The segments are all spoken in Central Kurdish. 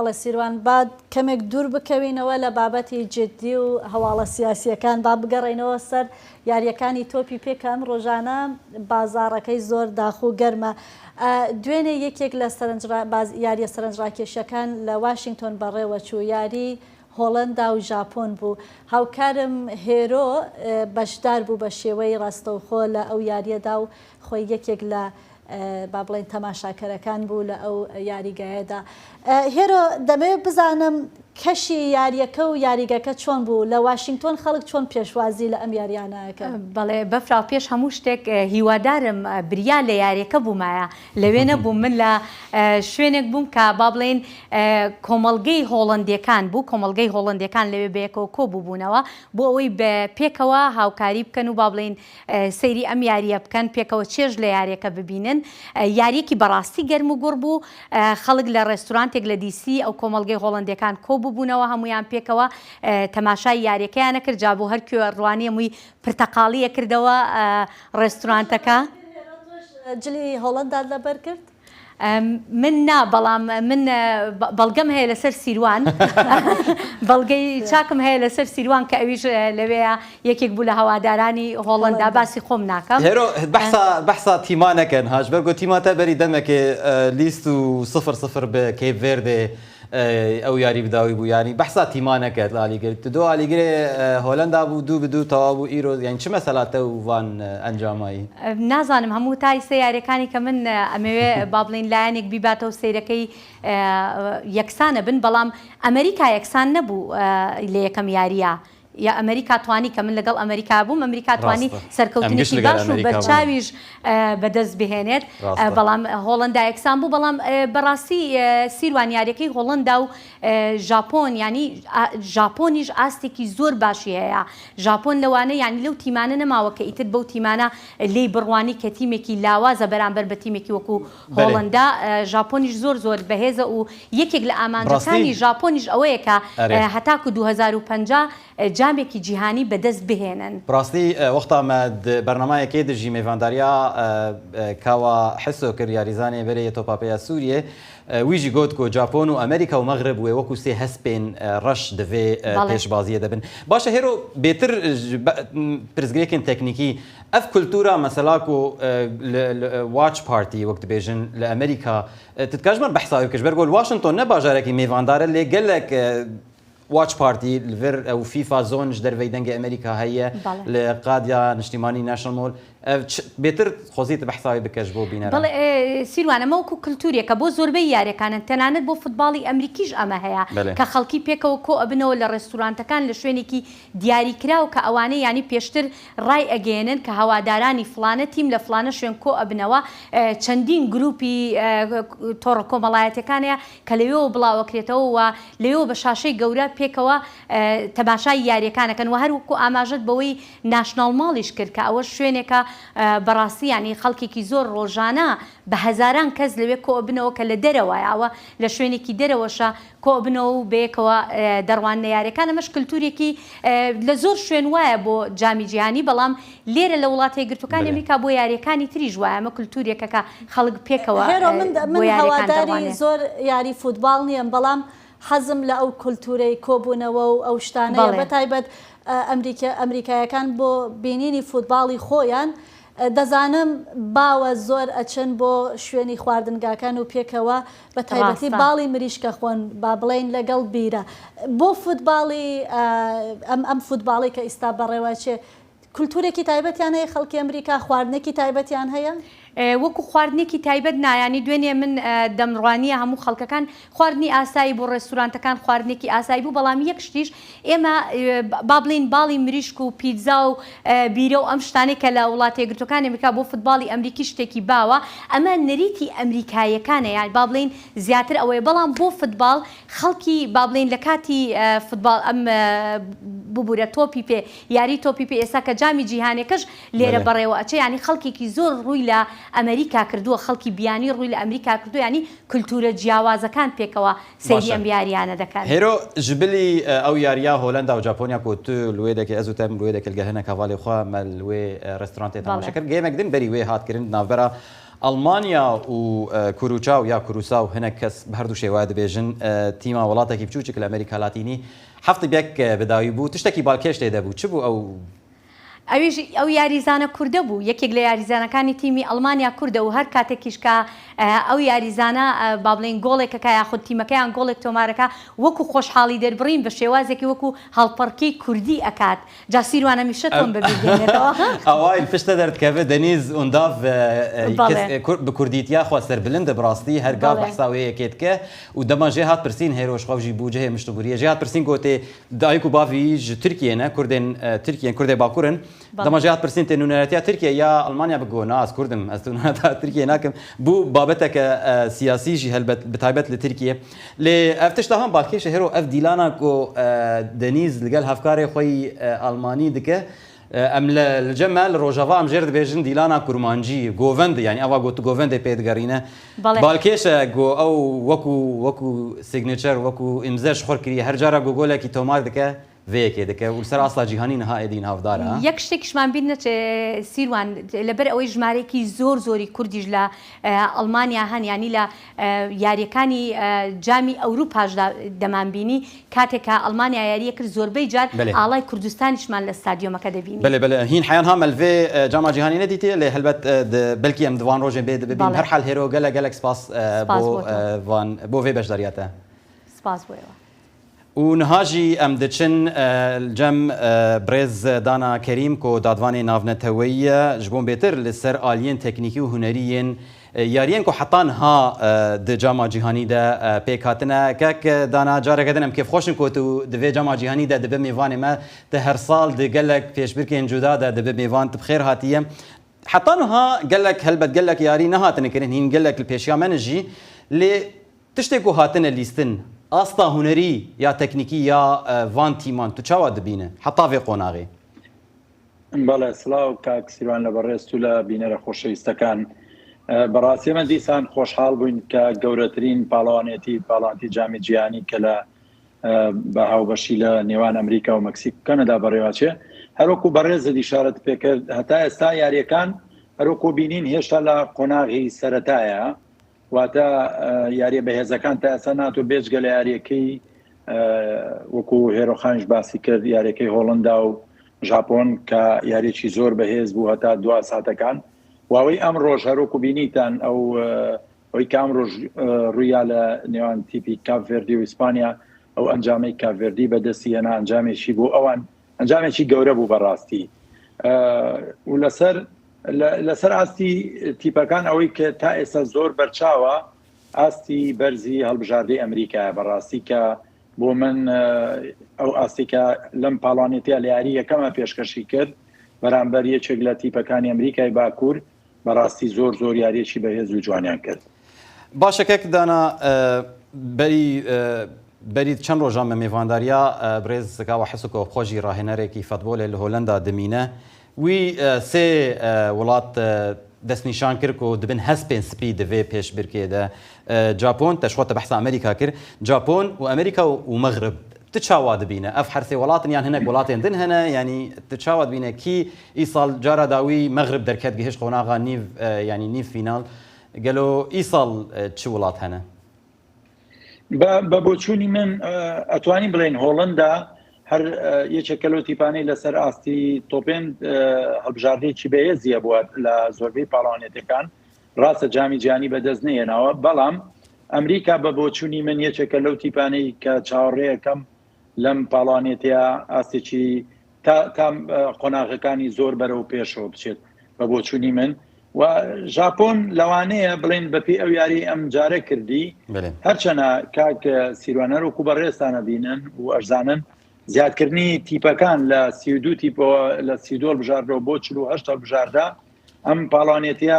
بەڵێ سیروان با کەمێک دوور بکەوینەوە لە بابەتی جدی و هەواڵە سیاسییەکان، با بگەڕێینەوە سەر یارییەکانی تۆپی پێ کە ئەم ڕۆژانە بازاڕەکەی زۆر داخ و گەرمە. دوێنێ یەکێک لە یارییە سەرنجڕاکێشەکان لە واشینگتۆن بەڕێوەچوو، یاری هۆڵەندا و ژاپۆن بوو. هاوکارم هێرۆ بەشدار بوو بە شێوەی ڕاستەوخۆ لە ئەو یارییەدا و خۆی یەکێک لە با بڵێین تەماشاکەرەکان بوو لە ئەو یاریگایەدا. هێرۆ دەمەوێت بزانم کەشی یارییەکە و یاریگەکە چۆن بوو؟ لە واشینگتۆن خەڵک چۆن پێشوازی لە ئەم یارییانە ئەکەن؟ بەڵێ بەفراو پێش هەموو شتێک هیوادارم بریا لە یاریەکە بوومایە لەوێ نەبووم من لە شوێنێک بووم کە با بڵێین کۆمەڵگەی هۆڵەندیەکان بوو کۆمەڵگەی هۆڵەندیەکان لەوێ بەیەکەوە کۆ بووبوونەوە بۆ ئەوەی بە پێکەوە هاوکاری بکەن و با بڵێین سەیری ئەم یارییە بکەن، پێکەوە چێژ لە یارییەکە ببینن. یارییەکی بەڕاستی گەرم و گوڕ بوو. خەڵک لە ڕێستورانتێک لە دیسی ئەو کۆمەڵگەی هۆڵەندییەکان کۆ ببوونەوە، هەموویان پێکەوە تەماشای یارییەکەیان ئەکرد. جا بۆ هەر کوێ ڕوانییە مووی پرتەقاڵی ئەکردەوە ڕێستورانتەکە. جلی هۆڵەندات لەبەر کرد؟ من نا بەڵام من بەڵگەم هەیە لەسەر سیروان بەڵگەی چاکم هەیە لەسەر سیروان کە ئەویش لەوەیە یەکێک بوو لە هەوادارانی هۆڵندا باسی خۆم ناکەم هێرۆ بەحسا بەحسا تیما نەکەن هاش بەرگۆ تیما تا بەری دەمەکێ لیست و سفر سفر بە کەیپ ڤێردێ ئەو یاری بداوی بوو یانی بەحسا تیما نەکەت ئالیگر تو دو ئالیگرێ هۆلەندا بوو دوو بە دوو تەواو بوو ئیرۆ یانی چ مەسەلا تە و ڤان ئەنجامایی؟ نازانم هەموو تا ئیستا یاریەکانی کە من ئەمەوێ با بڵێین لایەنێک بیباتەوە سەیرەکەی یەکسانە بن بەڵام ئەمریکا یەکسان نەبوو لە یەکەم یاریە یا ئەمریکا توانی کە من لەگەڵ ئەمریکا بووم ئەمریکا توانی ڕاستە سەرکەوتنێکی ئەم گشت لەگەل باش و ئەمریکا بووین. بەرچاویش بەدەست بهێنێت ڕاستە. بەڵام هۆڵەندا یەکسان بوو بەڵام بەڕاستی سیروان یاریەکەی هۆڵەندا و ژاپۆن یانی ژاپۆنیش ئاستێکی زۆر باشی هەیە ژاپۆن لەوانە یانی لەو تیمانە نەماوە کە ئیتر بەو تیمانە لێی بڕوانی کە تیمێکی لاوازە بەرامبەر بە تیمێکی وەکو بەلێ. هۆڵەندا ژاپۆنیش زۆر زۆر بەهێزە و یەکێک لە بەڕاستی ئامانجەکانی ژاپۆنیش ئەوەیە کە ئەرێ. هەتاکو 2050 جامێکی جیهانی بەدەست بهێنن. بەڕاستی وەختا مە د بەرنامە یەکێ دژی مێڤانداریا کاوا حسۆ کرد یاریزانێ بەرێ یە تۆپاپێیا سوریێ وی ژی گۆت کو جاپۆن و ئەمریکا و مەغرب وێ وەکو سێ هەسپێن ڕەش دڤێ بەڵێ. پێشبازیێ دەبن. باشە هێرۆ بێتر ژ پرسگرێکێن تەکنیکی ئەڤ کولتوورا مەسەلا کو watch party وەک دبێژن لە ئەمریکا tu dikar ji me re behsa wê bike ji ber ku li Washington ne bajarekî mêvandar e lê gelek watch party li vir ew FIFA zone ji derveyî dengê Amerîka heye li qadya niştîmanî National Mall ev bêtir xwezî tu behsa wê bike ji bo bîneran. Belê Sîrwan ئەمە وەکو کلتورێکە بۆ زۆربەی یاریەکانن تەنانەت بۆ فوتباڵی ئەمریکیش ئەمە هەیە کە خەڵکی پێکەوە کۆ ئەبنەوە لە ڕێستورانتەکان لە شوێنێکی دیاری کراو کە ئەوانە یانی پێشتر ڕای ئەگەیەنن کە هەوادارانی فڵانە تیم لە فڵانە شوێن کۆ ئەبنەوە چەندین گروپی تۆڕە کۆمەڵایەتیەکان هەیە کە لەوێوە بڵاو ئەکرێتەوە و لەوێوە بە شاشەی گەورە پێکەوە تەماشای یاریەکان ئەکەن وە هەر وەکو ئاماژەت بەوەی ناشناڵ ماڵیش کرد کە ئەوەش شوێنێکە بەڕاستی یانی خەڵکێکی زۆر ڕۆژانە بە هەزاران کەس لەوێ کۆ ئەبنەوە کە لە دەرەوەیە ئەوە لە شوێنێکی دەرەوەشە کۆئەبنەوە و بەیەکەوە دەڕواننە یاریەکان ئەمەش کلتورێکی لە زۆر شوێن وایە بۆ جامی جیهانی بەڵام لێرە لە وڵاتە یەکگرتووەکانی ئەمریکا بۆ یاریەکانی تریش وایە ئەمە کلتورێکە کە خەڵک پێکەوە هێرۆ من بۆ من یاریەکان هەواداری دەڕوانێ. زۆر یاری فوتباڵ نییەم بەڵام حەزم لە ئەو کولتورەی کۆبوونەوە و ئەو شتانەیە بەڵێ. بەتایبەت ئەمریکا ئەمریکایەکان بۆ بینینی فوتباڵی خۆیان دەزانم باوە زۆر ئەچن بۆ شوێنی خواردنگاکان و پێکەوە بە تایبەتی ڕاستە. باڵی مریشکە خۆن با بڵێین لەگەڵ بیرە بۆ فوتباڵی ئەم ئەم فوتباڵی کە ئیستا بەڕێوەچێ کولتورێکی تایبەتیان هەیە خەڵکی ئەمریکا خواردنێکی تایبەتیان هەیە؟ وەکو خواردنێکی تایبەت نا یانی دوێنێ من دەمڕوانیە هەموو خەڵکەکان خواردنی ئاسایی بوو ڕێستورانتەکان خواردنێکی ئاسایی بوو بەڵام یەک شتیش ئێمە با بڵێین باڵی مریشک و پیتزا و بیرە و ئەم شتانەی کە لە وڵاتە یەکگرتووەکانی ئەمریکا بۆ فوتباڵی ئەمریکی شتێکی باوە ئەمە نەریتی ئەمریکاییەکانە یان با بڵێین زیاتر ئەوەیە بەڵام بۆ فوتباڵ خەڵکی با بڵێین لە کاتی فوتباڵ ئەم ببورە تۆپی پێ یاری تۆپی پێ ئێستا کە جامی جیهانێکەش لێرە بەڕێوە ئەچێ یانی خەڵکێکی زۆر ڕووی لە ئەمریکا کردووە خەڵکی بیانی ڕووی لە ئەمریکا کردووە یانی کلتورە جیاوازەکان پێکەوە سەیری باشە ئەم یاریانە دەکەن. هێرۆ ji bilî ew yariya Holenda û Japonya ku tu li wê dekê ez û te em li wê dekê li gel hinek hevalê xwe me li wê restorantê temaşe Bale. kir. Gêmek din berî wê hat kirin di navbera. ئەڵمانیا و کوروچاو یا کوروساو هەنێک کەس بە هەردوو شێوە دەبێژن تیما وڵاتێکی بچووچک لە ئەمریکا لاتینی هەفت یەک بەداوی بوو تشتێکی بالکێش تێدە بوو چ بوو ئەو ئەویش ئەو یاریزانە کوردە بوو، یەکێک لە یاریزانەکانی تیمی ئەڵمانیا کوردە و هەر کاتێکیش کە ئەو یاریزانە با بڵێین گۆڵێک ئەکا یاخود تیمەکەیان گۆڵێک تۆمارەکا وەکو خۆشحاڵی دەربڕین بە شێوازێکی وەکو هەڵپەڕکێی کوردی ئەکات جا سیروان هەمیشە تۆم بەبیر دێنێتەوە. ئەوای پشتە دەردکەڤ دەنیز ئونداڤ بە کوردیتیا خوا سەربلندە بڕاستی هەر گاڤ بەحسا وێ یەکێ دکە و دەما ژێ هات پرسین هێرۆش خەوژی بوو جهێ مشتوگوریە ژێ هات پرسین گۆتێ دایک و باڤی ژ ترکیێ نە کوردێن ترکیێن کوردێ باکوورن دەما ژێ هات پرسین تێ نوێنەرەتیا ترکیە یا ئەڵمانیا بگۆ نا ئەز کوردم ئەز نوێنەرەتا ترکیێ ناکەم بوو بابەتەکە سیاسی ژی هەلبەت بتایبەت لە ترکیێ لێ ئەv تشتا هەم بالکێشە هێرۆ ئەv دیلانا کو دەنیز لەگەل هەڤکارێ خوەی ئەڵمانی دکە ئەم لە لە جەم لە ڕۆژاڤا ئەم ژێر دبێژن دیلانا کورمانجی گۆڤەند یانی ئەوا گۆ تو گۆڤەندێ پێ دگەڕینە بالکێشە گۆ ئەو وەکو وەکو signature وەکو ئیمزەش خور کریە هەر جارا گۆ گۆلێکی تۆمار دکە ڤێ یەکێ دکە و لەسەر ئاستا جیهانی نها ئێدی ناڤدارە. یەک شتێکیشمان بیر نەچێ سیروان لەبەر ئەوەی ژمارەیەکی زۆر زۆری کوردیش لە ئەڵمانیا هەن یانی لە یاریەکانی جامی ئەوروپاشدا دەمانبینی کاتێک کە ئەڵمانیا یاریە کرد زۆربەی جار ئاڵای کوردستانیشمان لە ستادیۆمەکە دەبینی. بەلێ بەلێ هین حەیان ها مەلڤێ جاما جیهانی نەدیتێ لێ هەلبەت بەلکی ئەم دوان ڕۆژێن بێ دببین هەر حال هێرۆ گەلە گەلەک سپاس بۆ ڤان بۆ ڤێ بەشداریاتە. سپاس بۆ ئێوە. و نها ژی ئەم دچن جەم برێز دانا کەریم کو دادڤانێ ناڤنەتەوەییە ژ بۆن بێتر ل سەر ئالیێن تەکنیکی و هونەری yên یاریێن کو حەتا نها د جاما جیهانی دە پێک هاتنە. کاک دانا جارەکە دن ئەم کێفخوەشن کو تو د ڤێ جاما جیهانی دە دبی مێڤانێ مە ت هەر ساڵ د گەلەک پێشبرکێن جودا دە دبی مێڤان ت بخێر هاتیە. حەتا نها گەلەک هەلبەت گەلەک یاری نەهاتنە کرن هین گەلەک ل پێشیا مە نژی لێ تشتێ کو هاتنە لیستن ئاستا هونەری یا تەکنیکی یا ڤان تیمان تو چاوا دبینە حەتا ڤێ قۆناغێ؟ بەڵێ سڵاو کاک سیروان لە بەڕێزت و لە بینەرە خۆشەویستەکان. بەڕاستی ئێمە دیسان خۆشحاڵ بووین کە گەورەترین پاڵەوانێتی پاڵانتی جامی جیهانی کە لە بە هاوبەشی لە نێوان ئەمریکا و مەکسیک و کەنەدا بەڕێواچێ هەروەکو بەڕێزت ئیشارەت پێکرد هەتا ئێستا یاریەکان هەروەکو بینین هێشتا لە قۆناغی سەرەتایە واتە یاریە بەهێزەکان تا ئێستا ناتۆ بێجگە لە یاریەکەی وەکو هێرۆخانش باسی کرد یاریەکەی هۆڵندا و ژاپۆن کە یاریێکی زۆر بەهێز بوو هەتا دوا ساتەکان واوەی ئەم ڕۆژ هەروەکو بینیتان ئەو ئەوی کام ڕۆژ ڕوویا لە نێوان تیپی کاپڤێردی و ئیسپانیا ئەو ئەنجامەی کاپڤێردی بەدەستی هێنا ئەنجامێکی بۆ ئەوان ئەنجامێکی گەورە بوو بەڕاستی و لەسەر لەسەر ئاستی تیپەکان ئەوەی کە تا ئێستا زۆر بەرچاوە ئاستی بەرزی هەڵبژاردەی ئەمریکایە بەڕاستی کە بۆ من ئەو ئاستێکە لەم پاڵانێتیا لە یاری یەکەمە پێشکەشی کرد بەرامبەر یەکێک لە تیپەکانی ئەمریکای باکوور بەڕاستی زۆر زۆر یاریەکی بەهێز و جوانیان کرد. باشە کاک دانا بەری بەری چەند ڕۆژان بە مێڤانداریا برێز کاوە حەسکۆ خۆ ژی ڕاهێنەرێکی فەتبۆلێ لە هۆلەندا دمینە وی سێ وڵات دەستنیشان کرد کو دبن هەسپێن سپی دڤێ پێشبرکێ دە جاپۆن تە شخۆ تە بەحسا ئەمریکا کرد جاپۆن و ئەمریکا و مەغرب ت چاوا دبینە ئەف هەرسێ وڵاتن یان هەنەک وڵاتێن دن هەنە یانی ت چاوا دبینە کی ئیساڵ جارا داوی مەغرب دەرکەت گهشت قۆناغا نیڤ یانی نیڤ فیناڵ گەلۆ ئیساڵ چ وڵات هەنە؟ بە بۆچوونی من ئەتوانین بڵێن هۆڵندا هەر یەکێکە لەو تیپانەی لەسەر ئاستی تۆپێن هەڵبژاردەیەکی بەهێزیە بووە لە زۆربەی پاڵەوانێتەکان ڕاستە جامی جیهانی بەدەست نەهێناوە بەڵام ئەمریکا بە بۆچوونی من یەکێکە لەو تیپانەی کە چاوەڕێیەکەم لەم پاڵانێتەیە ئاستێکی تا تا قۆناغەکانی زۆر بەرەو پێشەوە بچێت بە بۆچوونی من و ژاپۆن لەوانەیە بڵێن بەپی ئەو یاری ئەم جارە کردی هەرچەنە کاک سیروانەر وەکو بەڕێزتانە بینن و ئەرزانن زیادکردنی تیپەکان لە 32 تیپەوە لە 32 بژاردەوە بۆ 48 بژاردە ئەم پاڵانێتە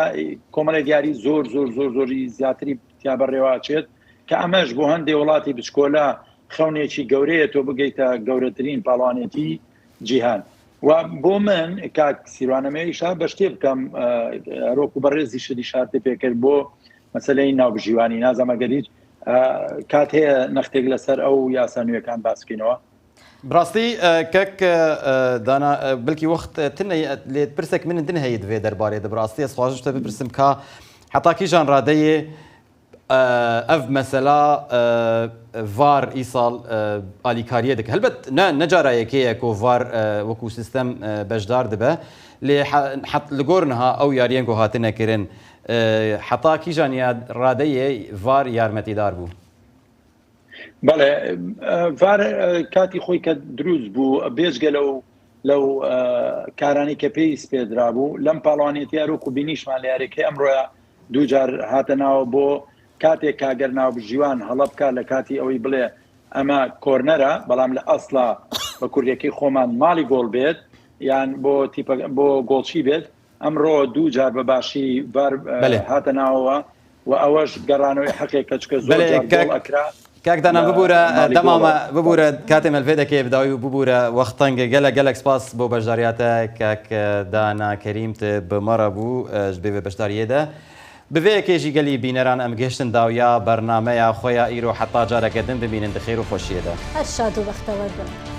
کۆمەڵێک یاری زۆر زۆر زۆر زۆری زیاتری تیا بەڕێواچێت کە ئەمەش بۆ هەندێ وڵاتی بچکۆلە خەونێکی گەورەیە تۆ بگەیتە گەورەترین پاڵانێتی جیهان و بۆ من کاک سیروان ئەمەوێ ئیشارە بە شتێ بکەم هەروەکو بەڕێزیشت ئیشارەتی پێکرد بۆ مەسەلەی ناوبژیوانی نازانم ئەگەر هیچ کات هەیە نەختێک لەسەر ئەو یاسا نوێکان باس بکەینەوە. براستی کەک دانا بلکی وەخت تنە لێت پرسێک من دن هەیە دوێ دەربارێ دە براستی ئەس خوازم شتە بپرسم کا. Heta kîjan radeyê ev mesela VAR îsal alîkariyê dike. Helbet ne ne cara yekê ye ku VAR wekû sîstem beşdar dibe lê li gor niha ew yariyên ku hatine kirin heta kîjan radeyê VAR yarmetîdar bû? بەڵێ ڤار کاتی خۆی کە دروست بوو بێجگە لەو لەو کارانی کە پێی سپێدرا بوو لەم پاڵوانێتی هەروەکو بینیشمان لە یاریەکەی ئەمڕۆیە دووجار هاتە ناوە بۆ کاتێک کاگەر ناوبژیوان هەڵە بکات لە کاتی ئەوەی بڵێ ئەمە کۆرنەرە بەڵام لە ئەسڵا بە کوردەکەی خۆمان ماڵی گۆڵ بێت یان بۆ تیپە بۆ گۆڵچی بێت ئەمڕۆ دوو جار بە باشی ڤار هاتە ناوەوە و ئەوەش گەڕانەوەی حەقێکە چکە زۆر جار گۆڵ ئەکرا. کاک دانا ببورە دەمامە ببورە کاتێ مەلفێ دەکەی بداوی و ببورە وەخت تەنگە گەلە گەلەک سپاس بۆ بەشداریاتە کاک دانا کەریم ت بمەڕە بوو ژ بێ بەشداریێ دە بڤێ یەکێ ژی گەلی بینەران ئەم گهشتن داویا بەرنامەیا خوەیا ئیرۆ حەتا جارەکە دن بمینن د خێر و خوەشیێ دە. هەر شاد و بەختەوەر بن.